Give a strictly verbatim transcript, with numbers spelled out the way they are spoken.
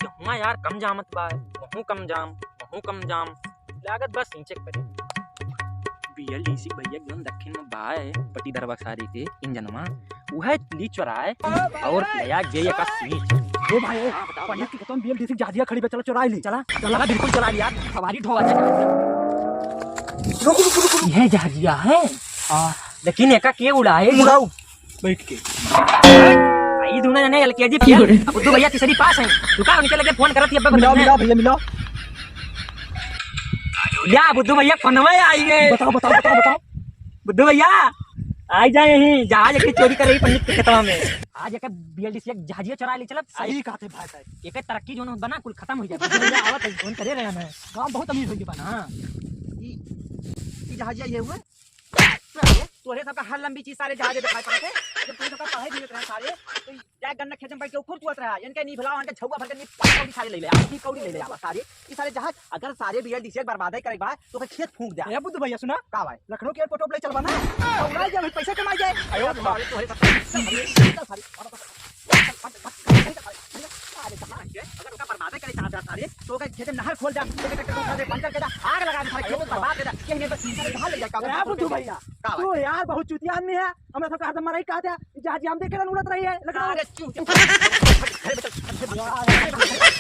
कि हुआ यार कम जामत बा, वहूँ कम जाम, वहूँ कम जाम, लागत बस इंचे करे। बीएलडीसी भैया जौन दक्षिण में बा है, पटीदरवा सारी के इंजनवा, उहे ली चोराए और ले आ गए एका सींच। ए भाई, ए, पंडित की कहतन बीएलडीसी जहाजिया खड़ी बा, चला चोराई ली। चला, चला, बिल्कुल चोराई ली यार, सवारी ढोवा जाए। रुक, रुक, रुक, रुक। यह जहाजिया है। हाँ। लेकिन एका के उड़ाए? उड़ाऊ। बैठ के। आ, ई दुनो जने एलकेजी फेल। अब बुद्धू भैया तीसरी पास हैं। रुका, उनके लगे फोन करत ही, अब मिलाओ, मिलाओ भैया, मिलाओ। या बुद्धू भैया, फोनवा आई है। बताओ, बताओ, बताओ, बताओ। बुद्धू भैया, आई जाए यहीं, जहाज के चोरी कर रही पंडित के खेतवा में। आज एक बीएलडीसी एक जहाजिया चोरा ली, चलब। सही कहते भाई साहब। एक तरक्की जोन बना, कुल खत्म हो जाए। बुद्धू भैया आवत है, फोन करे रहे हैं। गाँव बहुत अमीर हो गए बा। हाँ। ई, ई जहाजिया ये हुआ? तोरे सबका हर लंबी चीज सारे जहाजे दिखाई पड़त है। जब तू सबका पढ़ाई भी होत रहा सारे, तो जाए गन्ना खेत में बैठ के उखुर चुअत रहा। इनके नी भुलाओ, इनके झौवा भर के नी पाँच कौड़ी सारे ले ले आ, नी कौड़ी ले ले आ सारे। ई सारे जहाज, अगर सारे बीएलडीसी एक बर्बादे करे के बा, तो ओकर खेत फूंक दे। ए बुद्धू भैया सुना, का भाई? लखनऊ के एयरपोर्ट पर ले चलबा ना, तो उड़ाई जाए, पैसा कमाई जाए। अयो सारे, तोरे सब अरे कहाँ है? अगर ओका बर्बादे करे चाहत है सारे, तो ओकर खेत में नहर खोल दे, तो ओकर ट्रैक्टर उठा दे, पंचर कर दे, आग लगा दे, सारे खेत को बर्बाद कर दे। ये नहीं बस सारे जहाज ले जाए, का ए बुद्धू भैया, का भाई? तू यार बहुत चूतिया आदमी है। हमरा सबका हरदम मरई कहत है, जहाज हम देखे रहन उड़त रही है, लकड़ा। अरे चुप, चुप। घरे में चल, घरे में चल।